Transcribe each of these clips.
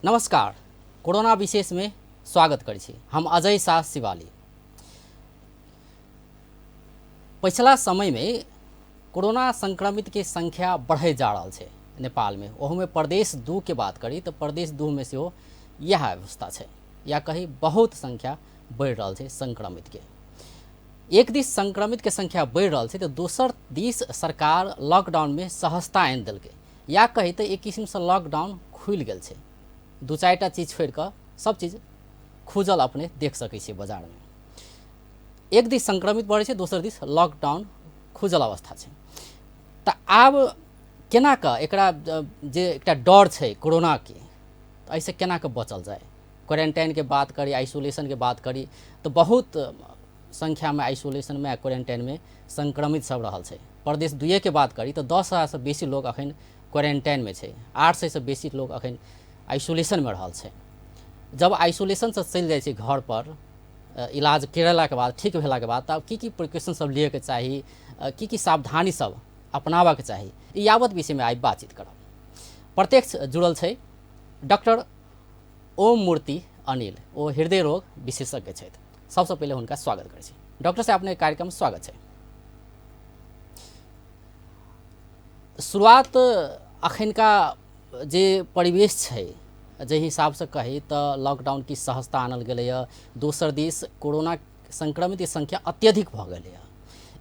नमस्कार, कोरोना विशेष में स्वागत करै छी। हम अजय शाह शिवाली। पछिला समय में कोरोना संक्रमित के संख्या बढ़ै जा रहल छै नेपाल में। ओहूमे प्रदेश 2 के बात करी तऽ प्रदेश 2 में सेहो इएह अवस्था छै, या कही बहुत संख्या बढ़ि रहल छै संक्रमित के। एक दिस संक्रमित के संख्या बढ़ि रहल छै तऽ दोसर दिस सरकार लॉकडाउन में सहजता आनि देलकै, या कही तऽ एक किसिमसँ लॉकडाउन खुलि गेल छै। दू चारिटा चीज छोड़ि कऽ सब चीज खुजल अपने देख सकै छियै बाजारमे। एक दिस संक्रमित बढ़ै छै, दोसर दिस लॉकडाउन खुजल अवस्था छै। तऽ आब केना कऽ एकरा जे एकटा डर छै कोरोनाके, तऽ एहिसँ केना कऽ बचल जाय? क्वारेंटाइनके बात करी, आइसोलेशनके बात करी तऽ बहुत संख्यामे आइसोलेशनमे आ क्वारेंटाइनमे संक्रमित सब रहल छै। प्रदेश 2 के बात करी तऽ 10,000सँ बेसी लोग अखन क्वारेंटाइनमे छै, 800सँ बेसी लोग अखन आइसोलेशनमे रहल छै। जब आइसोलेशनसँ चलि जाइ छै घर पर, इलाज करेलाके बाद, ठीक भेलाके बाद, तब की की प्रिकॉशन सब लियऽके चाही, की की सावधानी सब अपनाबऽके चाही, ई यावत विषयमे आइ बातचीत करब। प्रत्यक्ष जुड़ल छै डॉक्टर ओम मूर्ति अनिल, ओ हृदय रोग विशेषज्ञ छथि। सबसँ पहिले हुनका स्वागत करै छी। डॉक्टर साहब, अपने कार्यक्रम स्वागत छै। शुरुआत अखनका जे परिवेश छै, जाहि हिसाबसँ कही तऽ लॉकडाउन की सहजता आनल गेलैए, दोसर दिस कोरोना संक्रमित संख्या अत्यधिक भऽ गेलैए,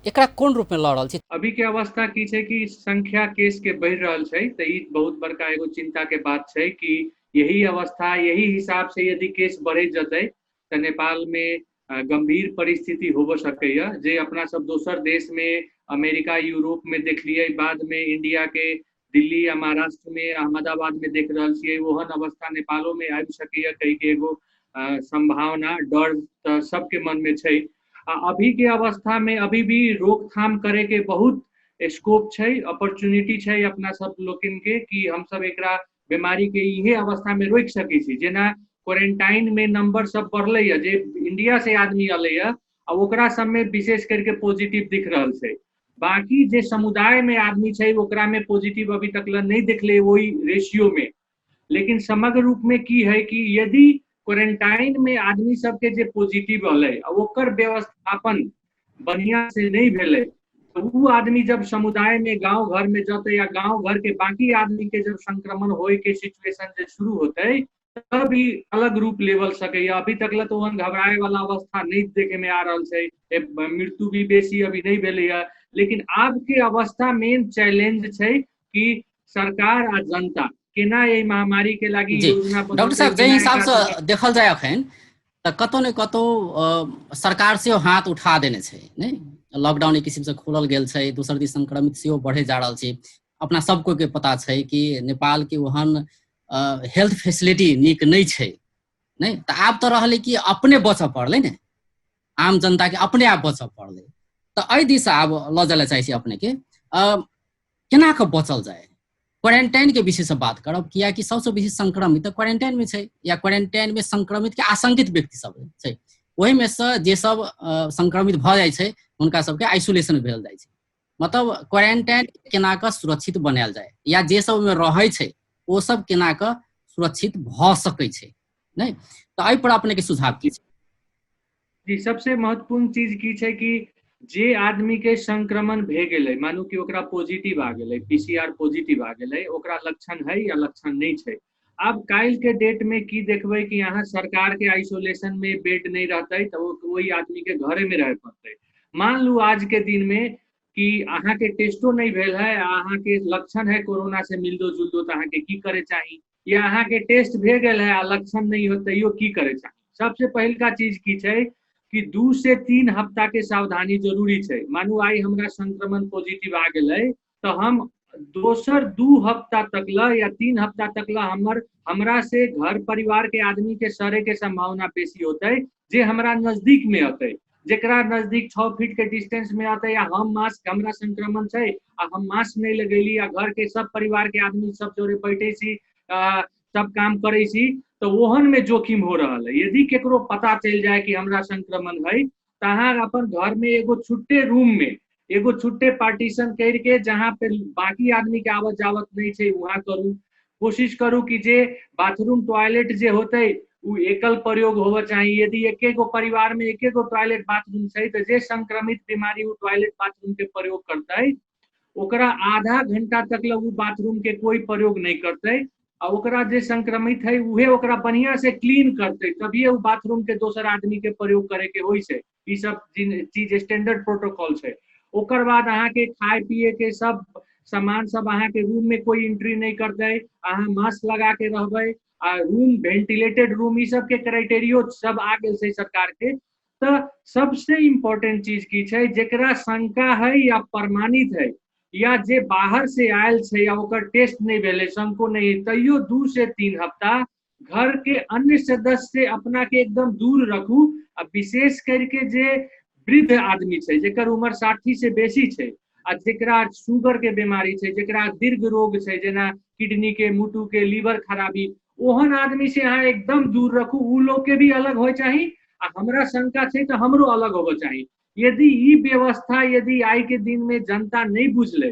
एकरा कोन रूपमे लऽ रहल छी? अभी के अवस्था की छै कि संख्या केस के बढ़ि रहल छै, तऽ ई बहुत बड़का एगो चिंता के बात छै कि यही अवस्था यही हिसाब से यदि केस बढ़ि जेतै तऽ नेपाल में गंभीर परिस्थिति होबऽ सकैया। जे अपना सब दोसर देश में अमेरिका यूरोप में देखलियै, बाद में इंडिया के दिल्ली या महाराष्ट्र में अहमदाबाद में देख रहल छियै, ओहन अवस्था नेपालो में आबि सकैया कहि के एगो संभावना डर तऽ सबके मन में छै। आ अभी के अवस्था में अभी भी रोकथाम करे के बहुत स्कोप छै, अपॉर्चुनिटी छै अपना सब लोकिन के कि हमसब एकरा बीमारी के इहे अवस्था में रोकि सकै छी। जेना क्वारेंटाइन में नंबर सब बढ़ले या, जे इंडिया से आदमी अलै या आ ओकरा सब में विशेष करके पॉजिटिव दिख रहल छै। बाकी जे समुदाय में आदमी छै ओकरा में पॉजिटिव अभी तक ल नहीं देखले वही रेशियो में। लेकिन समग्र रूप में की है कि यदि क्वारेंटाइन में आदमी सबके जे पॉजिटिव अलै आ ओकर व्यवस्थापन बढ़िया से नहीं भेलै तो उ आदमी जब समुदाय में गांव घर में जतै या गांव घर के बाकी आदमी के जब संक्रमण होए के सिचुएशन जे शुरू होतै तब ई अलग रूप लेवल सकैया। अभी तक ल तो ओहन घबराए वाला अवस्था नहीं देखे में आ रहल छै, मृत्यु भी बेसी अभी नहीं भेलैया। लेकिन आब के अवस्था मेन चैलेंज छै कि सरकार आ जनता केना एहि महामारी के लागी योजना डॉक्टर साहब, जाहि हिसाब से देखल जाय अखन तऽ कतौ ने कतौ सरकार सेहो हाथ उठा देने छै, नहि? लॉकडाउन एक किसिम से खोलल गेल छै, दोसर दिस संक्रमित सेहो बढ़े जा रहल छै। अपना सब कोई के पता छै कि नेपाल के ओहन हेल्थ फैसिलिटी नीक नहि छै, नहि? तऽ आब तऽ रहलै कि अपने बचऽ पड़लै ने, आम जनता के अपने आप बचऽ पड़लै। तऽ एहि दिस आब लऽ जाय लए चाहै छी अपने के, केना कऽ बचल जाय? क्वारेंटाइन के विषय से बात करब, कियाकि सबसँ बेसी संक्रमित तऽ क्वारेंटाइन में छै, या क्वारेंटाइन में संक्रमित के आशंकित व्यक्ति सब छै, ओहिमे से जे सब संक्रमित भऽ जाइ छै हुनका सबके आइसोलेशन भेल जाइ छै। मतलब क्वारेंटाइन केना कऽ सुरक्षित बनायल जाय, या जे सब ओहिमे रहै छै ओ सब केना कऽ सुरक्षित भऽ सकै छै, नहि? तऽ एहि पर अपने के सुझाव की छै? जी, सबसे महत्वपूर्ण चीज की छै कि जे आदमी के संक्रमण भए गेलै, मानू कि ओकरा पॉजिटिव आ गेलै, पीसीआर पॉजिटिव आ गेलै, ओकरा लक्षण है या लक्षण नहीं छै। आब काल्हि के डेट में की देखबै कि यहाँ सरकार के आइसोलेशन में बेड नहीं रहतै तऽ ओहि आदमी के घरे में रहे पड़तै। मान लू आज के दिन में कि अहाँ के टेस्टो नहीं भेल है, अहाँ के लक्षण है कोरोना से मिलदो जुलदो, तऽ अहाँ के की करे चाही? या अहाँ के टेस्ट भए गेल है आ लक्षण नहीं हो तैयो की करे चाही? सबसे पहिलका चीज की छै कि 2 से 3 हफ्ता के सावधानी जरूरी छै। मानू आइ हमरा संक्रमण पॉजिटिव आ गेलै तऽ हम दोसर 2 हफ्ता तक ल या 3 हफ्ता तक ल हमरा से घर परिवार के आदमी के सरे के संभावना बेसी होतै, जे हमरा नजदीक में अतै, जेकरा नजदीक 6 फीट के डिस्टेंस में अतै, या हम मास्क, हमरा संक्रमण छै आ हम मास्क नहीं लगेली आ घर के सब परिवार के आदमी सब जोड़े बैठे छी, सब काम करै छी, तऽ ओहन में जोखिम हो रहल है। यदि केकरो पता चलि जाए कि हमरा संक्रमण है तऽ अहाँ अपन घर में एगो छुट्टे रूम में एगो छुट्टे पार्टीशन करके जहाँ पे बाकी आदमी के आवत जावत नहीं छै वहाँ करू। कोशिश करू कि जे बाथरूम टॉयलेट जे होतै उ एकल प्रयोग होबऽ चाही। यदि एके गो परिवार में एके गो टॉयलेट बाथरूम छै तऽ जे संक्रमित बीमारी उ टॉयलेट बाथरूम के प्रयोग करतै ओकरा आधा घंटा तक लग उ बाथरूम के कोई प्रयोग नहि करतै, आ ओकरा जे संक्रमित है उहे ओकरा बढ़िया से क्लीन करतै, तभिए उ बाथरूम के दोसर आदमी के प्रयोग करे के होइ छै। ई सब चीज स्टैंडर्ड प्रोटोकॉल छै। ओकर बाद अहाँके खाय पिए के सब सामान सब अहाँके रूम में कोई एंट्री नहि करतै, अहाँ मास्क लगा के रहबै, आ रूम वेंटिलेटेड रूम, ई सब के क्राइटेरियो सब आ गेल छै सरकार के। तऽ सबसे इम्पोर्टेंट चीज की छै, जेकरा शंका है या प्रमाणित है या जे बाहर से आयल छै या ओकर टेस्ट नहि भेलै, शंको नहि, तैयो 2 से 3 हफ्ता घर के अन्य सदस्य से अपना के एकदम दूर रखू। आ विशेष करके जे वृद्ध आदमी छै, जेकर उम्र 60 से बेसी छै, आ जेकरा शुगर के बीमारी छै, जेकरा दीर्घ रोग छै, जेना किडनी के, मुटु के, लीवर खराबी, ओहन आदमी से अहाँ एकदम दूर रखू। उ लोग के भी अलग होय चाही, आ हमरा शंका छै तऽ हमरो अलग होबऽ चाही। यदि ई व्यवस्था यदि आइ के दिन में जनता नहीं बुझले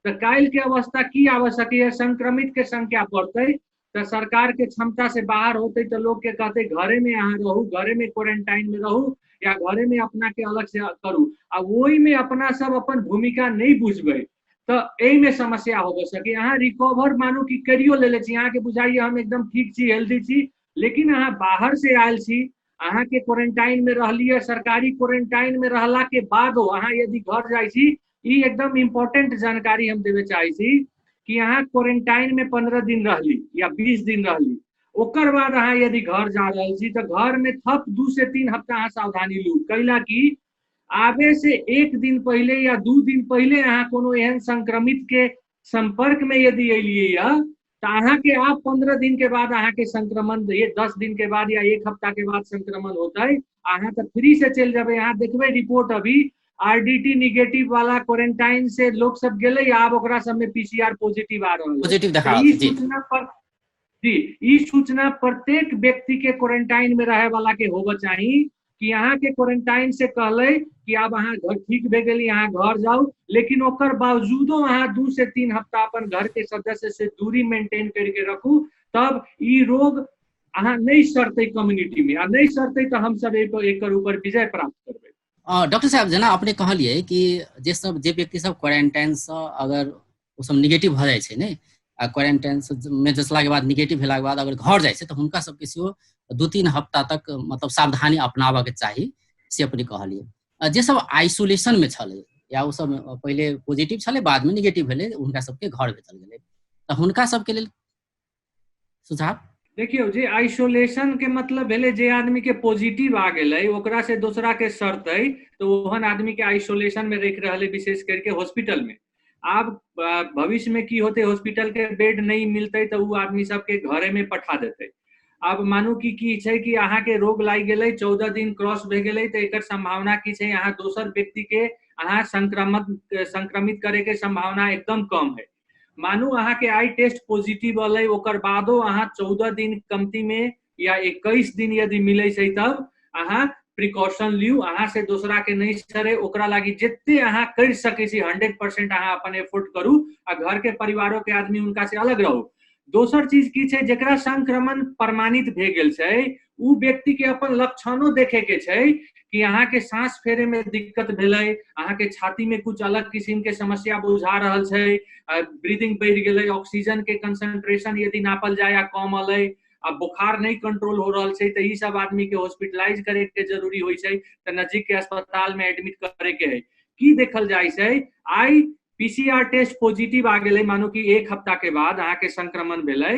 तऽ काल्हि के अवस्था की आबऽ सकैया, संक्रमित के संख्या बढ़तै तऽ सरकार के क्षमता से बाहर होतै तऽ लोग के कहतै घरे में अहाँ रहू, घरे में क्वारेंटाइन में रहू या घरे में अपना के अलग से करू। आ ओहि में अपना सब अपन भूमिका नहीं बुझबै तऽ एहिमे समस्या होबऽ सकै। अहाँ रिकवर मानू कि करियो लेले छी, अहाँके बुझाइए हम एकदम ठीक छी, हेल्दी छी, लेकिन अहाँ बाहर से आयल छी, अहाँके क्वारेंटाइन में रहलियै, सरकारी क्वारेंटाइन में रहला के बादो अहाँ यदि घर जाइ छी, ई एकदम इम्पोर्टेंट जानकारी हम देवे चाहै छी कि अहाँ क्वारेंटाइन में 15 दिन रहली या 20 दिन रहली, ओकर बाद अहाँ यदि घर जा रहल छी तऽ घर में थप 2 से 3 हफ्ता अहाँ सावधानी लू। कैला कि आबे से 1 दिन पहिले या 2 दिन पहिले अहाँ कोनो एहन संक्रमित के संपर्क में यदि एलियै या तऽ अहाँके आब 15 दिन के बाद अहाँके संक्रमण, ये 10 दिन के बाद या 1 हफ्ता के बाद संक्रमण होतै, अहाँ तऽ फ्री से चलि जेबै। अहाँ देखबै रिपोर्ट अभी आरडीटी निगेटिव वाला क्वारेंटाइन से लोग सब गेलै, आब ओकरा सब में पीसीआर पॉजिटिव आ रहल है। पॉजिटिव देखा तऽ रहल ई छै, जी। सूचना पर जी, ई सूचना प्रत्येक व्यक्ति के क्वारेंटाइन में रहे वाला के होबऽ चाही कि अहाँ के क्वारेंटाइन से कहलै कि आब अहाँ घर ठीक भए गेली, अहाँ घर जाउ, लेकिन ओकर बावजूदो अहाँ 2 से 3 हफ्ता अपन घर के सदस्य से दूरी मेंटेन करके रखू, तब ई रोग अहाँ नहि सरतै कम्युनिटी में, आ नहि सरतै तऽ हमसब एकर ऊपर विजय प्राप्त करबै। डॉक्टर साहब, जेना अपने कहलियै कि जे व्यक्ति सब क्वारेंटाइन से अगर ओ सब निगेटिव भऽ जाइ छै ने, आ क्वारेंटाइन में जसला के बाद निगेटिव भेलाके बाद अगर घर जाइ छै तऽ हुनका सबके सेहो 2-3 हफ्ता तक सावधानी अपनाबऽ के चाही, से अपने कहलियै। जे सब आइसोलेशन में छलै या ओ सब पहिले पॉजिटिव छलै बाद में निगेटिव भेलै, हुनका सबके घर भेजल गेलै, तऽ हुनका सबके लेल सुझाव? देखियौ, जे आइसोलेशन के मतलब भेलै जे आदमी के पॉजिटिव आ गेलै ओकरा से दोसरा के सरतै तऽ ओहन आदमी के आइसोलेशन में रखि रहलै, विशेष करके हॉस्पिटल में। आब भविष्य में की होतै, हॉस्पिटल के बेड नहीं मिलतै तऽ उ आदमी सबके घरे में पठा देतै। आब मानू कि की छै कि अहाँके रोग लागि गेलै, 14 दिन क्रॉस भए गेलै, तऽ एकर संभावना की छै, अहाँ दोसर व्यक्ति के अहाँ संक्रमित करे के संभावना एकदम कम है। मानू अहाँके आई टेस्ट पॉजिटिव एलै, ओकर बादो अहाँ 14 दिन कमती में या 21 दिन यदि मिलै छै तब अहाँ प्रिकॉशन लियू, अहाँ से दोसरा के नहीं सरे, ओकरा लागी जते अहाँ कर सकै छी 100% अहाँ अपन एफोर्ट करू, आ घर के परिवारों के आदमी उनका से अलग रहू। दोसर चीज की छै, जेकरा संक्रमण प्रमाणित भए गेल छै उ व्यक्ति के अपन लक्षणों देखे के छै कि अहाँ के सांस फेरे में दिक्कत भेलै, अहाँ के छाती में कुछ अलग किस्म के समस्या बुझा रहल छै, ब्रीदिंग बढ़ि गेलै, ऑक्सीजन के कंसंट्रेशन यदि नापल जाय या कम एलै, आ बुखार नहीं कंट्रोल हो रहल छै, तऽ ई सब आदमी के हॉस्पिटलाइज करे के जरूरी होइ छै, तऽ नजदीक के अस्पताल में एडमिट करे के है। की देखल जाय छै, आई पीसीआर टेस्ट पॉजिटिव आ गेलै, मानू कि 1 हफ्ता के बाद अहाँ के संक्रमण भेलै,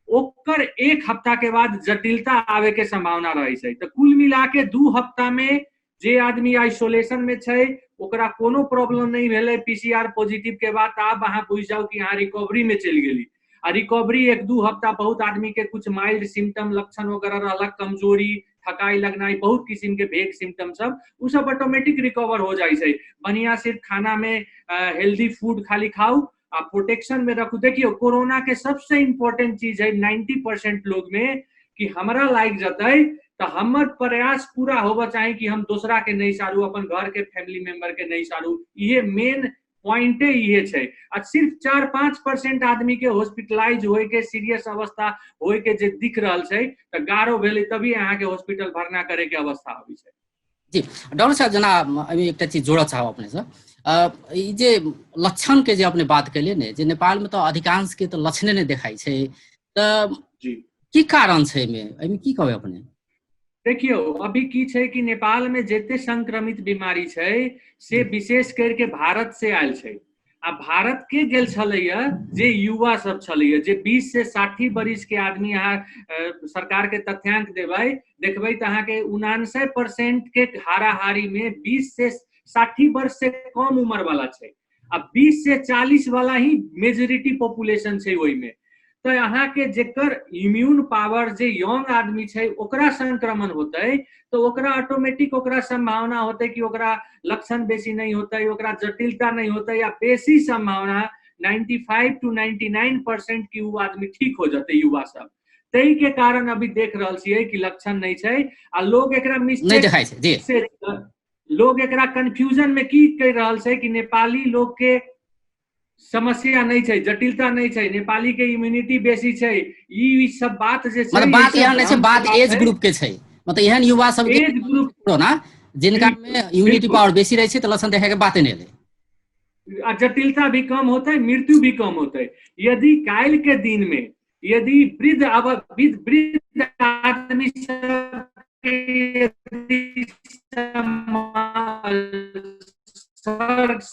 ओकर 1 हफ्ता के बाद जटिलता आवे के संभावना रहै छै। तऽ कुल मिला के 2 हफ्ता में जे आदमी आइसोलेशन में छै ओकरा कोनो प्रॉब्लम नहीं भेलै पीसीआर पॉजिटिव के बाद, आब अहाँ बुझि जाउ कि अहाँ रिकवरी में चलि गेली। आ रिकवरी 1-2 हफ्ता बहुत आदमी के कुछ माइल्ड सिम्टम लक्षण वगैरह रहलक, कमजोरी, थकाई लगनाइ, बहुत किस्म के भेग सिम्टम सब, उ सब ऑटोमेटिक रिकवर हो जाइ छै। बढ़िया सिर्फ खाना में हेल्दी फूड खाली खाउ आ प्रोटेक्शन में रखू। देखियौ, कोरोना के सबसे इम्पोर्टेंट चीज है 90% लोग में कि हमरा लागि जतै तऽ हमर प्रयास पूरा होबऽ चाही कि हम दोसरा के नहीं सारू, अपन घर के फैमिली मेंबर के नहीं सारू। ये मेन पॉइंटे इहे छै। आ सिर्फ 4-5% आदमी के हॉस्पिटलाइज होय के, सीरियस अवस्था होय के जे दिख रहल छै, तऽ गारो भेलै तभी अहाँके हॉस्पिटल भरना करे के अवस्था अबै छै। जी डॉक्टर साहब, जेना अभी एकटा चीज जोड़ऽ चाहब अपने से, ई जे लक्षण के जे अपने बात केलियै ने, जे नेपाल में तऽ अधिकांश के तऽ लक्षणे नहि देखाइ छै, तऽ जी की कारण छै एहिमे, एहिमे की कहबै अपने? देखियौ, अभी की छै कि नेपाल में जते संक्रमित बीमारी छै से विशेष करके भारत से आयल छै। आ भारत के गेल छलैया जे युवा सब छलैया, जे 20 से 60 बरिस के आदमी, अहाँ सरकार के तथ्यांक देबै देखबै तऽ अहाँके 79% के हाराहारी में 20 से 60 वर्ष से कम उम्र वाला छै, आ 20 से 40 वाला ही मेजोरिटी पॉपुलेशन छै ओहिमे। तऽ अहाँके जेकर इम्यून पावर जे यंग आदमी छै ओकरा संक्रमण होतै तऽ ओकरा ऑटोमेटिक ओकरा संभावना होतै कि ओकरा लक्षण बेसी नहि होतै, ओकरा जटिलता नहि होतै, या बेसी संभावना 95 टू 99% कि उ आदमी ठीक हो जतै युवा सब। ताहि के कारण अभी देख रहल छियै कि लक्षण नहि छै आ लोग एकरा मिस्टेक नहि देखाइ छै। जी से लोग एकरा कंफ्यूजन में की कहि रहल छै कि नेपाली लोग के समस्या नहि छै, जटिलता नहि छै, नेपाली के इम्यूनिटी बेसी छै, ई सब बात जे छै, मतलब बात एहन नहि छै, बात एज ग्रुप के छै, मतलब एहन युवा सब के एज ग्रुप कोरोना जिनका में इम्यूनिटी पावर बेसी रहै छै तऽ लक्षण देखै के बाते नहि एलै, आ जटिलता भी कम होतै, मृत्यु भी कम होतै। यदि काल्हि के दिन में यदि वृद्ध अब वृद्ध आदमी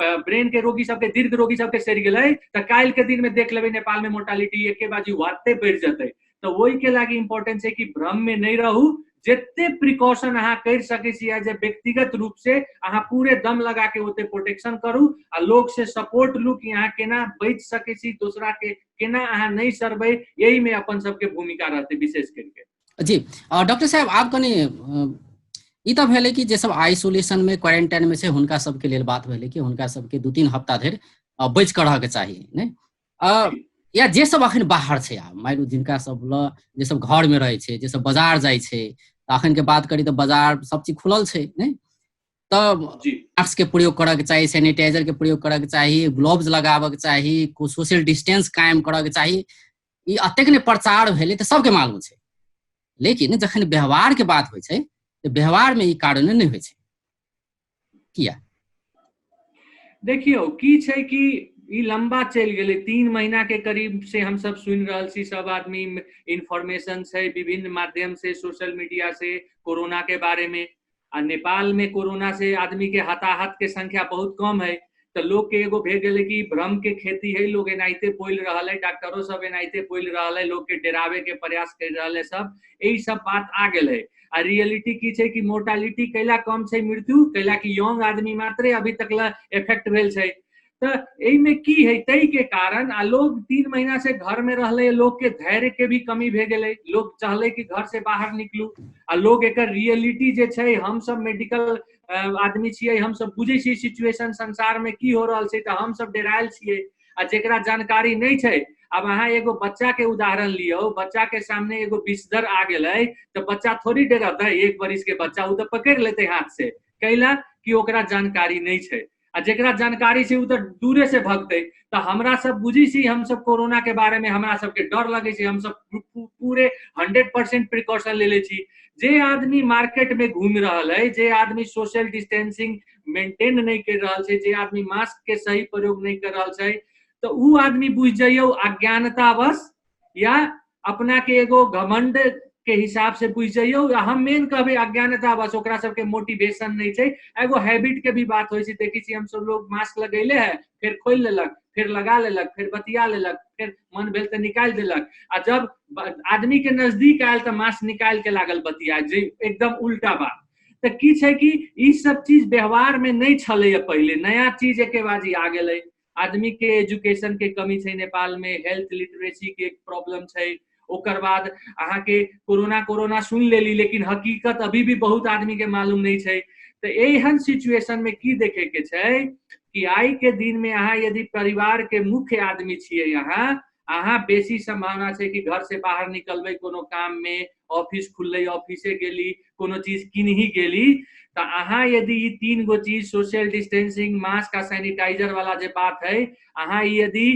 सब ब्रेन के रोगी सबके, दीर्घ रोगी सबके सड़ि गेलै तऽ काल्हि के दिन में देख लेबै नेपाल में मोर्टालिटी एके बाजी वाते बढ़ि जेतै। तऽ ओहि के लागी इम्पोर्टेंट छै कि भ्रम में नहि रहू, जते प्रिकॉशन अहाँ करि सकै छी जे व्यक्तिगत रूप से अहाँ पूरे दम लगा के ओते प्रोटेक्शन करू आ लोग से सपोर्ट लू कि अहाँ केना बचि सकै छी, दोसरा के केना अहाँ नहि सरबै, यही में अपन सबके भूमिका रहतै विशेष करके। जी डॉक्टर साहब, आब कनि ई तऽ भेलै कि जे सब आइसोलेशन में क्वारेंटाइन में छै हुनका सबके लेल बात भेलै कि हुनका सबके 2-3 हफ्ता धरि बचि कऽ रहऽके चाही, नहि? या जे सब अखन बाहर छै, आब मानि लू जिनका सब ल जे सब घर में रहै छै, जे सब बाजार जाइ छै, तऽ अखन के बात करी तऽ बाजार सब चीज खुलल छै, नहि? तऽ मास्क के प्रयोग करऽके चाही, सैनिटाइजर के प्रयोग करऽके चाही, ग्लोव्स लगाबऽके चाही, सोशल डिस्टेंस कायम करऽके चाही। ई अतेक ने प्रचार भेलै तऽ सबके मालूम छै, लेकिन जखन व्यवहार के बात होइ छै तऽ व्यवहार में ई कारण नहि होइ छै, किया? देखियौ की छै कि ई लंबा चलि गेलै, 3 महीना के करीब से हम सब सुनि रहल छी, सब आदमी इन्फॉर्मेशन छै विभिन्न माध्यम से, सोशल मीडिया से कोरोना के बारे में। आ नेपाल में कोरोना से आदमी के हताहत के संख्या बहुत कम है, तऽ लोग के एगो भे गेलै कि भ्रम के खेती है, लोग एनाहिते बोलि रहल है, डॉक्टरो सब एनाहिते बोलि रहल है, लोग के डरावे के प्रयास कर रहल है, सब यही सब बात आ गेल है। आ रियलिटी की छै कि मोर्टालिटी कैला कम छै, मृत्यु कैला कि यंग आदमी मात्रे अभी तक ला इफेक्ट भेल छै। तऽ एहिमे की है ताहि के कारण, आ लोग 3 महीना से घर में रहले, लोग के धैर्य के भी कमी भे गेलै, लोग चाहले कि घर से बाहर निकलू। आ लोग एकर रियलिटी जे छै, हम सब मेडिकल आदमी छियै, हम सब बुझै छियै सिचुएशन संसार में की हो रहल छै, तऽ हम सब डरायल छियै। आ जेकरा जानकारी नहि छै, आब अहाँ एगो बच्चा के उदाहरण लियौ, बच्चा के सामने एगो विषधर आ गेलै तऽ बच्चा थोड़ी डरतै, 1 बरिस के बच्चा ओ तऽ पकड़ि लेतै हाथ से, कैला कि ओकरा जानकारी नहि छै। आ जेकरा जानकारी छै ओ तऽ दूरे से भगतै। तऽ हमरा सब बुझै छी, हम सब कोरोना के बारे में हमरा सबके डर लगै छै, हम सब पूरे 100% प्रिकॉशन ले लै छी। जे आदमी मार्केट में घूमि रहल है, जे आदमी सोशल डिस्टेंसिंग मेंटेन नहि कर रहल छै, जे आदमी मास्क के सही प्रयोग नहि कर रहल छै, तऽ उ आदमी बुझि जइयौ अज्ञानतावश या अपना के एगो घमंड के हिसाब से बुझि जइयौ। हम मेन कहबै अज्ञानतावश, ओकरा सबके मोटिवेशन नहि छै, एगो हैबिट के भी बात होइ छै। देखै छियै हमसब लोग मास्क लगैले है, फेर खोलि लेलक, फेर लगा लेलक, फेर बतिया लेलक, फेर मन भेल तऽ निकालि देलक, आ जब आदमी के नजदीक आयल तऽ मास्क निकालि के लागल बतिया, जे एकदम उल्टा बात। तऽ की छै कि ई सब चीज व्यवहार में नहि छलैया पहिले, नया चीज एके बाजी आ गेलै। आदमी के एजुकेशन के कमी छै नेपाल में, हेल्थ लिटरेसी के प्रॉब्लम छै, ओकर बाद अहाँके कोरोना कोरोना सुन लेली, लेकिन हकीकत अभी भी बहुत आदमी के मालूम नहीं छै। तऽ एहन सिचुएशन में की देखे के छै कि आइ के दिन में अहाँ यदि परिवार के मुख्य आदमी छियै, अहाँ बेसी संभावना छै कि घर से बाहर निकलबै कोनो काम में, ऑफिस खुललै ऑफिसे गेली, कोनो चीज किनही गेली, तऽ अहाँ यदि ई 3 गो चीज सोशल डिस्टेंसिंग, मास्क आ सैनिटाइजर वाला जे बात है, अहाँ यदि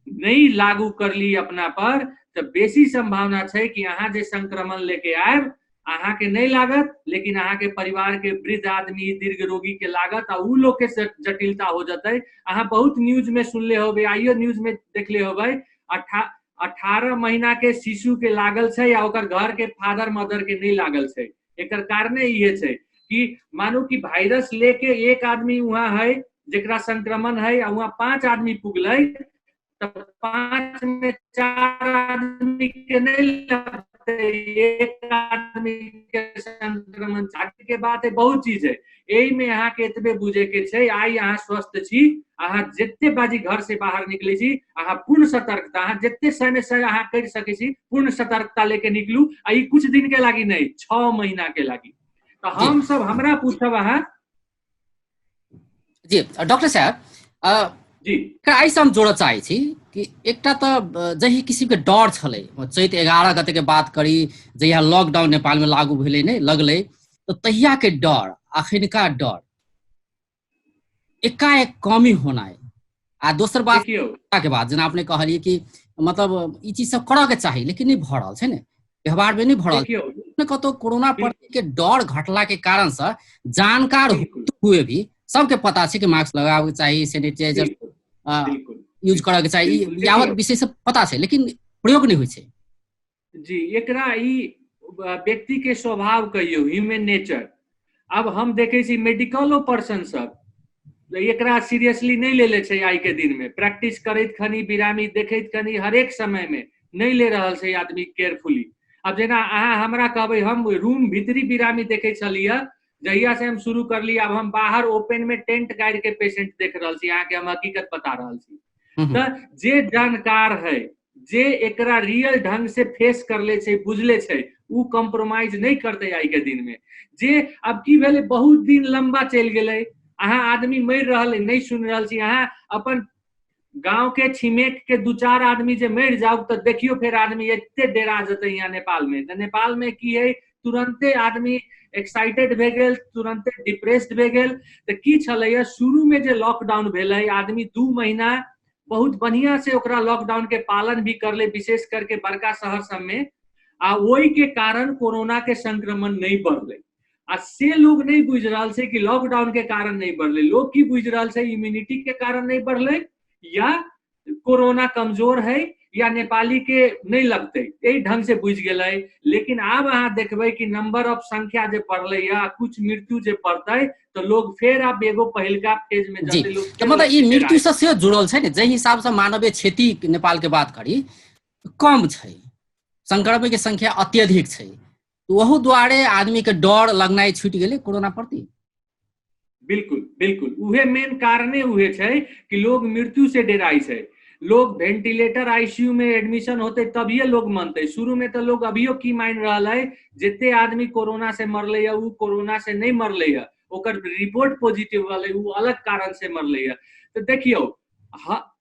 नहि लागू करली अपना पर तऽ बेसी संभावना छै कि अहाँ जे संक्रमण लेके आयब अहाँके नहि लागत, लेकिन अहाँके परिवार के वृद्ध आदमी, दीर्घ रोगी के लागत आ उ लोग के जटिलता हो जतै। अहाँ बहुत न्यूज में सुनले होबै, आइयो न्यूज में देखले होबै, 18 महीना के शिशु के लागल छै आ ओकर घर के फादर मदर के नहि लागल छै। एकर कारणे इहे छै कि मानू कि वायरस लेके एक आदमी वहाँ है जेकरा संक्रमण है आ वहाँ 5 आदमी पुगलै, तऽ 5 में 4 आदमी के नहीं लगते, 1 आदमी के संक्रमण के बात है। बहुत चीज है एहि में अहाँ के एतबे बुझे के छै। आइ अहाँ स्वस्थ छी, अहाँ जते बाजी घर से बाहर निकले छी, अहाँ पूर्ण सतर्कता, अहाँ जते 100 में 100 अहाँ कर सकै छी, पूर्ण सतर्कता लेके निकलू। आ ई कुछ दिन के लागी नहीं, 6 महीना के लागी। तऽ हम सब हमरा पूछब अहाँ। जी डॉक्टर साहब जी, एहिसँ हम जोड़ऽ चाहै छी कि एकटा तऽ जाहि किसिमके डर छलै, चैत 11 गते के बात करी, जहिया लॉकडाउन नेपालमे लागू भेलै नहि लगलै, तऽ तहियाके डर अखनका डर एकाएक कमी होनाइ। आ दोसर बात के बाद जेना अपने कहलियै कि मतलब ई चीज सब करऽ के चाही, लेकिन नहि भऽ रहल छै ने, व्यवहार में नहीं भऽ रहल छै। कतौ कोरोना प्रति के डर घटला के कारण से जानकार हुए भी सबके पता छै कि मास्क लगाबे के चाही, सैनिटाइजर यूज करऽ के चाही, यावत विषय सब पता छै, लेकिन प्रयोग नहि होइ छै। जी, एकरा ई व्यक्ति के स्वभाव कहियौ, ह्यूमन नेचर। आब हम देखै छी मेडिकलो पर्सन सब एकरा सीरियसली नहि लेले छै आइ के दिन में। प्रैक्टिस करैत खनी, बिरामी देखैत खनी, हरेक समय में नहि ले रहल छै आदमी केयरफुली। आब जेना अहाँ हमरा कहबै, हम रूम भीतरी बिरामी देखै छलियै, जहिया से हम शुरू करली, आब हम बाहर ओपन में टेंट गाड़ि के पेशेंट देख रहल छी, अहाँके हम हकीकत बता रहल छी। तऽ जे जानकार है, जे एकरा रियल ढंग से फेस करले छै, बुझले छै, उ कॉम्प्रोमाइज नहि करतै आइ के दिन में। जे अब की भेलै, बहुत दिन लंबा चलि गेलै, अहाँ आदमी मरि रहल है, नहि सुनि रहल छी। अहाँ अपन गांव के छिमेक के 2-4 आदमी जे मरि जाउ तऽ देखियौ फेर आदमी एते डेरा जेतै यहाँ नेपाल में। तऽ नेपाल में की है, तुरंते आदमी एक्साइटेड भए गेल, तुरंते डिप्रेस्ड भए गेल। तऽ की छलैया, शुरू में जे लॉकडाउन भेलै, आदमी 2 महीना बहुत बढ़िया से ओकरा लॉकडाउन के पालन भी करले, विशेष करके बड़का शहर सब में, आ ओहि के कारण कोरोना के संक्रमण नहीं बढ़ले। आ से लोग नहीं बुझ रहल छै कि लॉकडाउन के कारण नहीं बढ़ले, लोग की बुझ रहल छै इम्यूनिटी के कारण नहीं बढ़ले, या कोरोना कमजोर है, या नेपाली के नहीं लगते, यही ढंग से बुझ गेलै। लेकिन आब अहाँ देखबै कि नंबर ऑफ संख्या जे बढ़ले या कुछ मृत्यु जे बढ़तै तऽ लोग फेर आब एगो पहिलका फेज में जी। जते लोग तऽ मतलब ई मृत्यु से सेहो जुड़ल छै ने, जाहि हिसाब से मानवीय क्षति नेपाल के बात करी कम छै, संक्रमण के संख्या अत्यधिक छै, ओहू दुआरे आदमी के डर लगनाइ छूटि गेलै कोरोना प्रति। बिल्कुल बिल्कुल, उहे मेन कारणे उहे छै कि लोग मृत्यु से डराइ छै, लोग वेंटिलेटर आईसीयू में एडमिशन होते तभिए लोग मनते। शुरू में तो लोग अभियो की मान रहल है, जिते आदमी कोरोना से मरले है उ कोरोना से नहीं मरले है, ओकर रिपोर्ट पॉजिटिव रहले, उ अलग कारण से मरले है। तो देखियो,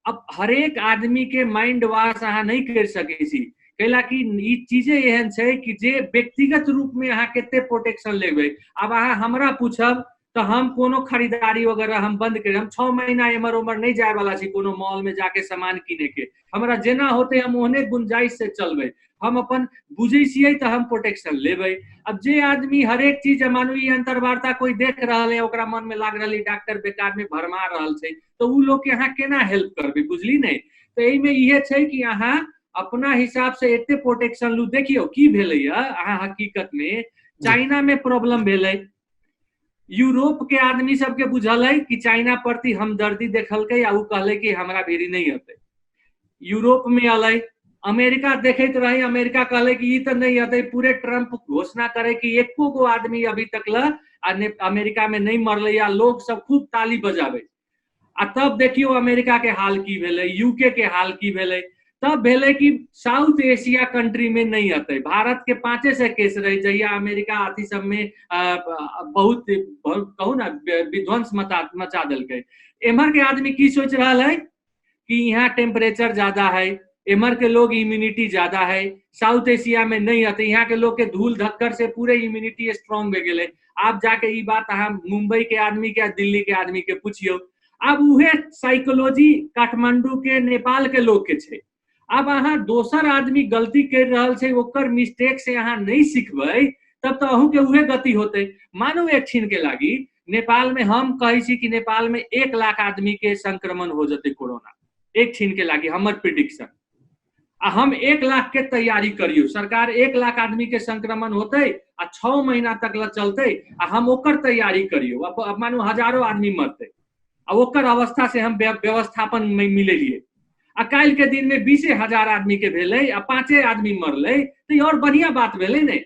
अब हरेक आदमी के माइंड वाश अहाँ नहीं कर सकै छी, कैला कि ई चीजे एहन छै कि जे व्यक्तिगत रूप में अहाँ कते प्रोटेक्शन लेबै। आब अहाँ हमरा पूछब तऽ हम कोनो खरीदारी वगैरह हम बंद कर, हम 6 महीना एमहर ओमहर नहीं जाय वाला छी कोनो मॉल में जाके सामान किने के, हमरा जेना होते हम ओहने गुंजाइश से चलबै, हम अपन बुझै छियै तऽ हम प्रोटेक्शन लेबै। अब जे आदमी हरेक चीज मानू ई अंतर्वार्ता कोई देख रहल है, ओकरा मन में लाग रहल है डॉक्टर बेकार में भरमा रहल छै, तऽ उ लोग के अहाँ केना हेल्प करबै, बुझली नहीं। तऽ एहिमे इहे छै कि अहाँ अपना हिसाब से एते प्रोटेक्शन लू। देखियौ की भेलैया अहाँ हकीकत में, चाइना में प्रॉब्लम भेलै, यूरोप के आदमी सबके बुझल है कि चाइना प्रति हमदर्दी देखलकै आ उ कहलै कि हमरा भीरी नहीं अतै, यूरोप में अलै। अमेरिका देखैत रहे, अमेरिका कहलै कि ई तऽ नहीं अतै, पूरे ट्रम्प घोषणा करे कि एको गो आदमी अभी तक ल आ अमेरिका में नहीं मरलै, आ लोग सब खूब ताली बजाबै। आ तब देखियौ अमेरिका के हाल की भेलै, यूके के हाल की भेलै। तब भेलै कि साउथ एशिया कंट्री में नहीं अतै, भारत के 500 केस रहे जहिया अमेरिका अथी सब में, बहुत, कहू ना, विध्वंस मचा देलकै। एम्हर के आदमी की सोच रहल है कि यहाँ टेम्परेचर ज्यादा है, एम्हर के लोग इम्यूनिटी ज्यादा है, साउथ एशिया में नहीं अतै, यहाँ के लोग के धूल धक्कर से पूरे इम्यूनिटी स्ट्रांग हो गेलै। आब जाके ई बात अहाँ मुंबई के आदमी के आ दिल्ली के आदमी के पुछियौ। आब उहे साइकोलॉजी काठमांडू के, नेपाल के लोग के छै। आब अहाँ दोसर आदमी गलती कर रहल छै, ओकर मिस्टेक से अहाँ नहीं सिखबै तब तऽ अहूँ के उहे गति होतै। मानू एक क्षण के लागी नेपाल में, हम कहै छी कि नेपाल में 1 लाख आदमी के संक्रमण हो जतै कोरोना, एक क्षण के लागी हमर प्रिडिक्शन, आ हम 1 लाख के तैयारी करियौ, सरकार 1 लाख आदमी के संक्रमण होतै आ 6 महीना तक ला चलतै आ हम ओकर तैयारी करियौ। अब मानू हजारों आदमी मरतै आ ओकर अवस्था से हम व्यवस्थापन में मिलेलियै, आ काल्हि के दिन में 20,000 आदमी के भेलै आ 5 आदमी मरलै, तऽ ई और बढ़िया बात भेलै ने।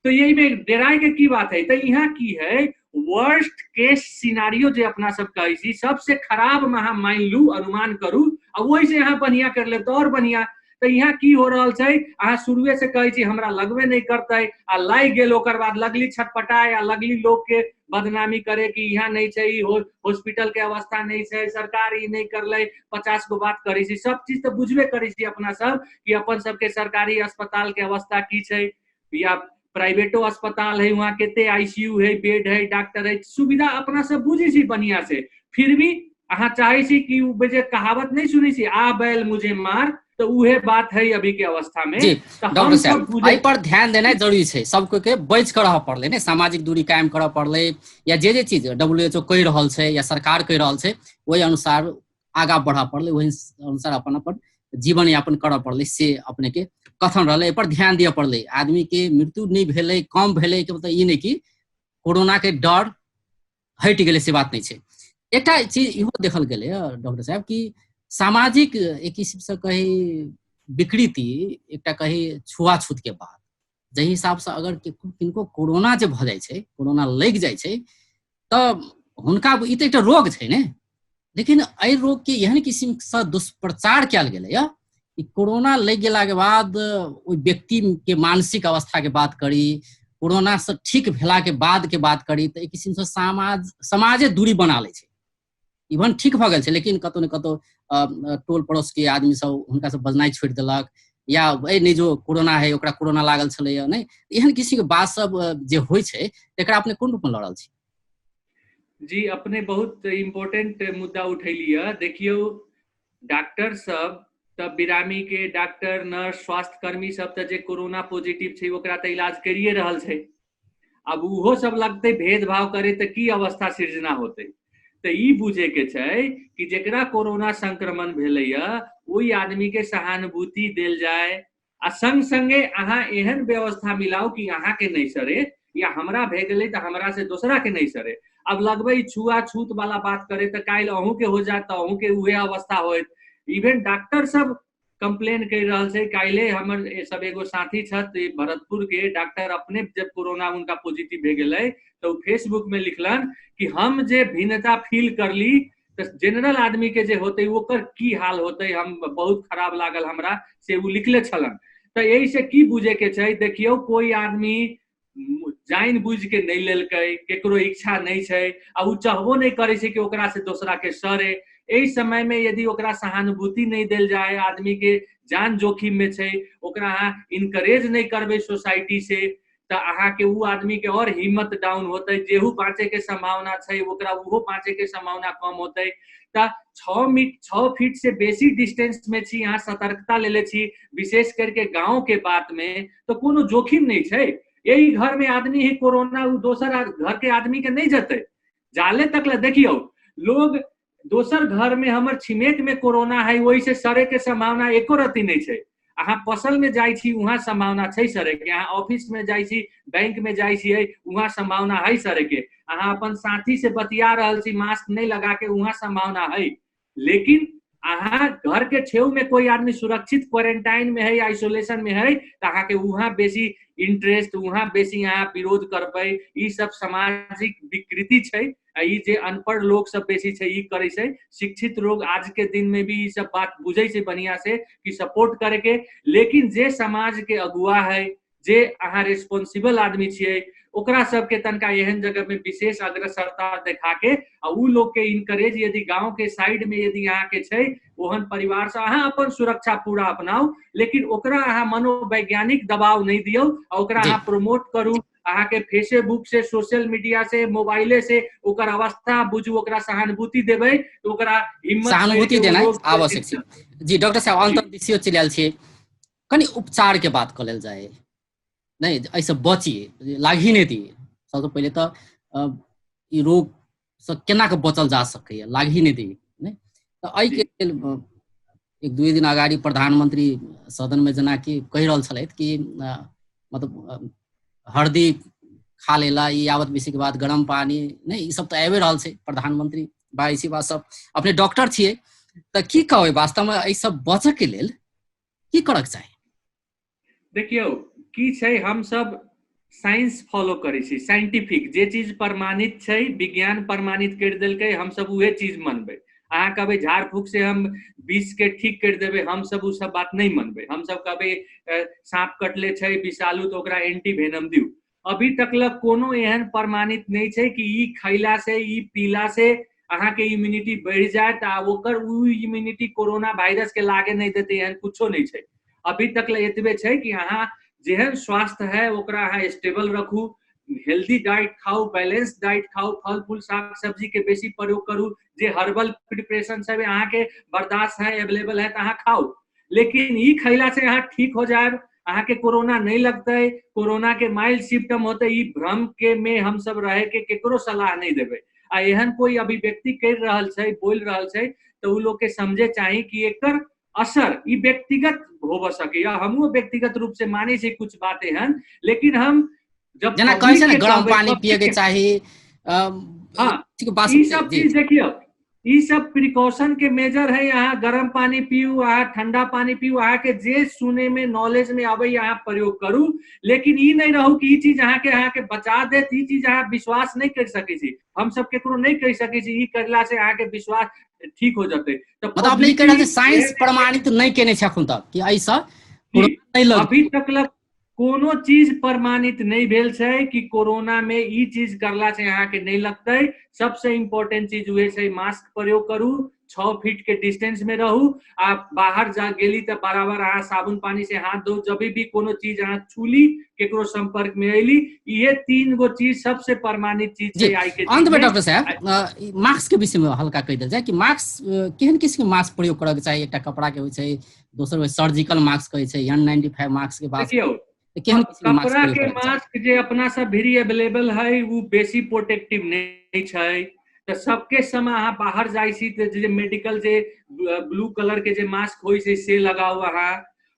तो यही में डराय के की बात है। तो यहाँ की है वर्स्ट केस सिनारियो जे अपना सब कहै छी, सबसे खराब में अहाँ मान लू, अनुमान करू आ वही से अहाँ बढ़िया कर लेब तो और बढ़िया। तो यहाँ की हो रहल छै, अहाँ शुरुए से कहै छी हमरा लगबे नहीं करतै आ लागि गेल, ओकर बाद लगली छटपटाए आ लगली लोग के बदनामी करे कि यहाँ नहीं छै, ई हॉस्पिटल के अवस्था नहीं छै, सरकार ई नहीं करलै, 50 गो बात करै छी। सब चीज तऽ बुझबे करै छी अपना सब कि अपन सबके सरकारी अस्पताल के अवस्था की छै, या प्राइवेटो अस्पताल है वहाँ कते आईसीयू है, बेड है, डॉक्टर है, सुविधा अपना सब बुझै छी बढ़िया से। फिर भी अहाँ चाहे छी कि उ जे कहावत नहीं सुनै छी, आ बैल मुझे मार, तो उहे बात है अभी के अवस्था में। जी, तो हम डॉक्टर सब साहब, बुझे एहि पर ध्यान देनाइ जरूरी छै, सबके के बचि कऽ रहऽ पड़लै ने, सामाजिक दूरी कायम करऽ पड़लै, या जे जे चीज डब्ल्यू एच ओ कहि रहल छै या सरकार कहि रहल छै ओहि अनुसार आगाँ बढ़ऽ पड़लै, ओहि अनुसार अपन अपन जीवन यापन करऽ पड़लै, से अपने के कथन रहलै। एहि पर ध्यान दिअ पड़लै। आदमी के मृत्यु नहि भेलै, कम भेलै के मतलब ई नहि कि कोरोना के डर हटि गेलै, से बात नहि छै। एकटा चीज इहो देखल गेलै डॉक्टर साहब कि सामाजिक एक किसिमसँ कही विकृति, एकटा कही छुआछूत के बात, जाहि हिसाबसँ अगर किनको कोरोना जे भऽ जाइ छै, कोरोना लागि जाइ छै तऽ हुनका ई तऽ एकटा रोग छै ने, लेकिन एहि रोग के एहन किसिमसँ दुष्प्रचार कयल गेलैया कि कोरोना लागि गेलाके बाद ओहि व्यक्ति के मानसिक अवस्था के बात करी, कोरोना से ठीक भेला के बाद के बात करी, तऽ एक किसिमसँ समाजे दूरी बना लै छै। इवन ठीक भऽ गेल छै लेकिन कतौ ने कतौ टोल पड़ोस के आदमी सब हुनका सब बजनाइ छोड़ि देलक, या ए नहि जो कोरोना है ओकरा कोरोना लागल छलैया नहि, एहन किसिमके बात सब जे होइ छै तकरा अपने कोन रूपमे लऽ रहल छी? जी, अपने बहुत इम्पोर्टेंट मुद्दा उठेलियै। देखियौ, डॉक्टर सब तऽ बिरामी के डॉक्टर, नर्स, स्वास्थ्यकर्मी सब तऽ जे कोरोना पॉजिटिव छै ओकरा तऽ इलाज करिए रहल छै। आब ओहो सब लगतै भेदभाव करे तऽ की अवस्था सृजना होतै। तऽ ई बुझे के छै कि जेकरा कोरोना संक्रमण भेलैया ओहि आदमी के सहानुभूति देल जाय आ संग संगे अहाँ एहन व्यवस्था मिलाउ कि अहाँ के नहीं सरे, या हमरा भए गेलै तऽ हमरा से दोसरा के नहीं सरे। अब लगबै छुआछूत वाला बात करे तऽ काल्हि अहूँ के हो जायत तऽ अहूँ के उहे अवस्था होयत। इवन डॉक्टर सब कंप्लेन कर रहल छै। काल्हि हमर सब एगो साथी छथि भरतपुर के डॉक्टर, अपने जब कोरोना उनका पॉजिटिव भए गेलै तऽ ओ फेसबुक में लिखलन कि हम जे भिन्नता फील करली तऽ जेनरल आदमी के जे होतै ओकर की हाल होतै, हम बहुत खराब लागल हमरा, से ओ लिखले छलन। तऽ एहि से की बुझे के छै, देखियौ कोई आदमी जानि बुझि के नहि लेलकै, केकरो इच्छा नहि छै आ ओ चाहबो नहि करै छै कि ओकरा से दोसरा के सरे। एहि समय में यदि ओकरा सहानुभूति नहि देल जाय, आदमी के जान जोखिम में छै, ओकरा अहाँ इनकरेज नहि करबै सोसाइटी से, तऽ अहाँके उ आदमी के और हिम्मत डाउन होतै, जेहू बाँचे के संभावना छै ओकरा उहो बाँचे के संभावना कम होतै। तऽ 6 फीट से बेसी डिस्टेंस में छी अहाँ, सतर्कता लेले छी, विशेष करके गाँव के बात में तऽ कोनो जोखिम नहि छै। एहि घर में आदमी ही कोरोना उ दोसर घर के आदमी के नहीं जतै, जाले तक ला देखियौ लोग दोसर घर में हमर छिमेक में कोरोना है ओहि से सरे के संभावना एको रत्ती नहीं छै। अहाँ फसल में जाइ छी वहाँ संभावना छै सरे के, अहाँ ऑफिस में जाइ छी, बैंक में जाइ छियै वहाँ संभावना है सरे के, अहाँ अपन साथी से बतिया रहल छी मास्क नहीं लगा के वहाँ संभावना है। लेकिन अहाँ घर के छेउ में कोई आदमी सुरक्षित क्वारंटाइन में है, आइसोलेशन में है, तो अहाँ के वहाँ बेसी इंटरेस्ट, वहाँ बेसी अहाँ विरोध करबै। ई सब सामाजिक विकृति छै आ ई जे अनपढ़ लोग सब बेसी छै ई करै छै। शिक्षित लोग आज के दिन में भी ई सब बात बुझै छै बढ़िया से कि सपोर्ट करे के, लेकिन जे समाज के अगुआ है, जे अहाँ रिस्पॉन्सिबल आदमी छियै, ओकरा सबके तनका एहन जगह में विशेष अग्रसरता देखा के आ उ लोग के इनकरेज यदि गांव के साइड में यदि अहाँ के छै ओहन परिवार से अहाँ अपन सुरक्षा पूरा अपनाउ, लेकिन ओकरा अहाँ मनोवैज्ञानिक दबाव नहीं दियौ आ ओकरा अहाँ प्रमोट करू, अहाँके फेसबुक से, सोशल मीडिया से, मोबाइले से ओकर अवस्था बुझू, ओकरा सहानुभूति देबै तऽ ओकरा हिम्मत सहानुभूति देनाइ आवश्यक छै। जी डॉक्टर साहब, अंत दिसियो चलि आयल छियै, कनि उपचार के बात कऽ लेल जाय, नहि एहिसँ बची, लागि नहि दी। सबसँ पहिले तऽ ई रोगसँ केना कऽ बचल जा सकैए, लागि नहि दी, नहि तऽ एहिके लेल एक दुई दिन अगाडि प्रधानमन्त्री सदनमे जेनाकि कहि रहल छलथि कि मतलब हरदी खा लेला, ई यावत बेसीके बाद गरम पानी, नहि ई सब तऽ आबि रहल छै प्रधानमन्त्री बाई बात सब। अपने डॉक्टर छियै तऽ की कहबै, वास्तवमे एहि सब बचऽके लेल की करक चाही? देखियौ की छै, हमसब साइंस फॉलो करै छी, साइंटिफिक जे चीज प्रमाणित छै, विज्ञान प्रमाणित करि देलकै, हमसब उहे चीज मनबै। अहाँ कहबै झाड़ फूक से हम विष के ठीक करि देबै, हमसब ओ सब बात नहि मनबै। हमसब कहबै साँप कटले छै विषालु तऽ ओकरा एंटी वेनम दियौ। अभी तक लग कोनो एहन प्रमाणित नहि छै कि ई खैला से, ई पीला से अहाँके इम्यूनिटी बढ़ि जायत आ ओकर ओ इम्यूनिटी कोरोना वायरस के लागे नहि देतै, एहन कुछो नहि छै। अभी तक ले एतबे छै कि अहाँ जेहन स्वास्थ्य है ओकरा अहाँ स्टेबल रखू, हेल्दी डाइट खाउ, बैलेंस डाइट खाउ, फल फूल साग सब्जी के बेसी प्रयोग करू, जे हर्बल प्रिपरेशन सब अहाँके बर्दाश्त है, एवेलेबल है तऽ अहाँ खाउ। लेकिन ई खैला से अहाँ ठीक हो जायब, अहाँके कोरोना नहीं लगतै, कोरोना के माइल्ड सिम्टम होते, ई भ्रम के में हम सब रहे के केकरो सलाह नहीं देबै। आ एहन कोई अभिव्यक्ति कर रहल छै, बोल रहल छै, तऽ उ लोग के समझे चाही कि एकर असर ई व्यक्तिगत होब सकैया। हमहूँ व्यक्तिगत रूप से मानै छी कुछ बात एहन, लेकिन हम जब जेना कहै छै ने गरम पानी पिए के चाही, हाँ, ई सब चीज देखियौ, ई सब प्रिकॉशन के मेजर है। अहाँ गरम पानी पीऊ, अहाँ ठंडा पानी पीऊ, अहाँ के जे सुने में नॉलेज में आबै अहाँ प्रयोग करू, लेकिन ई नहीं रहू कि ई चीज अहाँ के बचा देत, ई चीज अहाँ विश्वास नहीं कर सकै छी। हम सब केकरो नहीं कहि सकै छी ई करला से अहाँ के विश्वास ठीक हो जतै। तऽ मतलब अपने ई कहि रहल छी साइंस प्रमाणित नहि केने छै अखन तक कि एहिसँ नहि लग, अभी तक लग कोनो चीज प्रमाणित नहि भेल छै कि कोरोना में ई चीज करला से अहाँ के नहि लगतै। सबसे इम्पोर्टेंट चीज उहे छै, मास्क प्रयोग करू, 6 फीट के डिस्टेंस में रहू, आ बाहर जा गेली तऽ बराबर अहाँ साबुन पानी से हाथ धो, जब भी कोनो चीज अहाँ छूली, केकरो संपर्क में अयली, इहे 3 गो चीज सबसे प्रमाणित चीज छै आई के अंत में। डॉक्टर साहब, मास्क के विषय में हल्का कहि देल जाय कि मास्क केहन किस्म के मास्क प्रयोग करऽ के चाही? एकटा कपड़ा के होइ छै, दोसर होइ सर्जिकल मास्क कहै छै, N95 mask के बात, देखियौ केहन किस्म के मास्क कपड़ा के मास्क जे अपना सब भिरी अवेलेबल है वो बेसी प्रोटेक्टिव नहीं छै, तऽ सबके समय अहाँ बाहर जाइ छी तऽ जे मेडिकल जे ब्लू कलर के जे मास्क होइ छै से लगाउ अहाँ।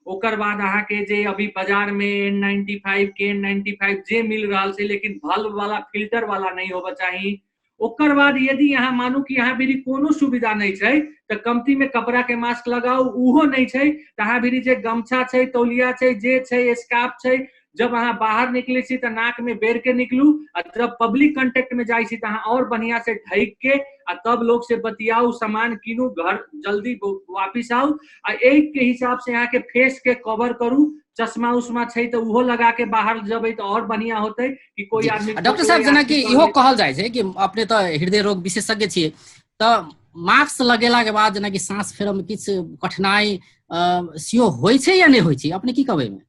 ओकर बाद अहाँके जे अभी बाजार में N95 के N95 जे मिल रहल छै, लेकिन बल्ब वाला फिल्टर वाला नहीं होबऽ चाही। ओकर बाद यदि अहाँ मानू कि अहाँ भिरी कोनो सुविधा नहीं छै तऽ कमती में कपड़ा के मास्क लगाउ, उहो नहीं छै तऽ अहाँ भिरी जे गमछा छै, तौलिया छै, जे छै स्कार्फ छै, जब अहाँ बाहर निकलै छी तऽ नाक में बेर के निकलू, आ जब पब्लिक कॉन्टेक्ट में जाइ छी तऽ अहाँ और बढ़िया से ढकि के आ तब लोग से बतियाउ, सामान कीनू, घर जल्दी वापिस आउ। आ एहि के हिसाब से अहाँ के फेस के कवर करू, चश्मा उश्मा छै तऽ उहो लगा के बाहर जेबै तऽ और बढ़िया होतै कि कोई आदमी। डॉक्टर साहब, जेनाकि इहो कहल जाइ छै कि अपने तऽ हृदय रोग विशेषज्ञ छियै, तऽ मास्क लगेला के बाद जेनाकि साँस फेरऽ में किछु कठिनाई सेहो होइ छै या नहि होइ छै, अपने की कहबै एहिमे?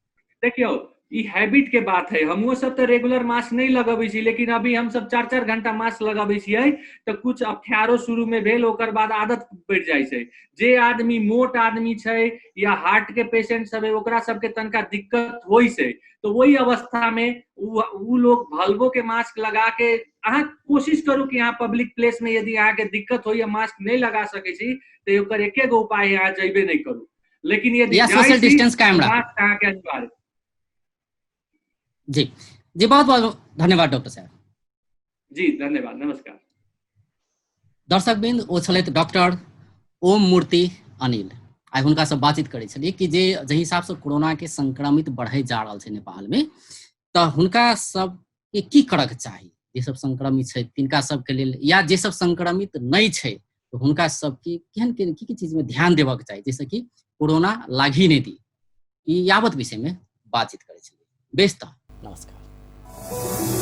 देखियौ, ई हैबिट के बात है। हमहुँ सब तऽ रेगुलर मास्क नहीं लगबै छी, लेकिन अभी हम सब 4-4 घंटा मास्क लगबै छियै तऽ कुछ अप्ठ्यारो शुरू में भेल, ओकर बाद आदत पड़ि जाइ छै। जे आदमी मोट आदमी छै या हार्ट के पेशेंट सब है, ओकरा सबके तनका दिक्कत होइ छै, तऽ ओहि अवस्था में उ लोग भल्वो के मास्क लगा के अहाँ कोशिश करू कि अहाँ पब्लिक प्लेस में यदि अहाँके दिक्कत होइए मास्क नहीं लगा सकै छी तऽ ओकर एके गो उपाय है, अहाँ जइबे नहीं करू। लेकिन यदि या सोशल डिस्टेंस कायम राखू, मास्क अहाँके अनिवार्य। जी जी, बहुत बहुत धन्यवाद डॉक्टर साहब। जी धन्यवाद, नमस्कार। दर्शकवृंद, ओ छलथि डॉक्टर ओम मूर्ति अनिल। आइ हुनकासँ बातचीत करै छलियै कि जे जाहि हिसाबसँ कोरोनाके संक्रमित बढ़ैत जा रहल छै नेपालमे, तऽ हुनका सबके की करऽके चाही, जे सब संक्रमित छै तिनका सबके लेल, या जे सब संक्रमित नहि छै तऽ हुनका सबके केहन केहन की की चीजमे ध्यान देबऽके चाही जाहिसँ कि कोरोना लागि नहि दी, ई यावत विषयमे बातचीत करै छलियै। बेस तऽ नमस्कार।